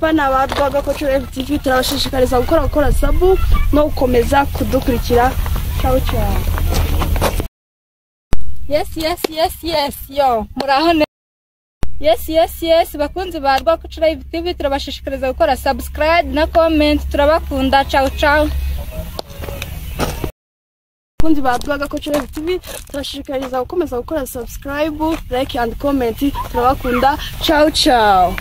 Abafana ba Rwagakoco Live TV, turabashishikariza gukora sub no gukomeza kudukurikira. Ciao ciao. Yes, yo, muraho neza. Yes, bakunzi ba Rwagakoco Live TV, turabashishikariza gukora subscribe na comment. Turabakunda. Ciao ciao. Bakunzi ba Rwagakoco Live TV, turashishikariza gukomeza gukora subscribe, like and comment. Turabakunda. Ciao ciao.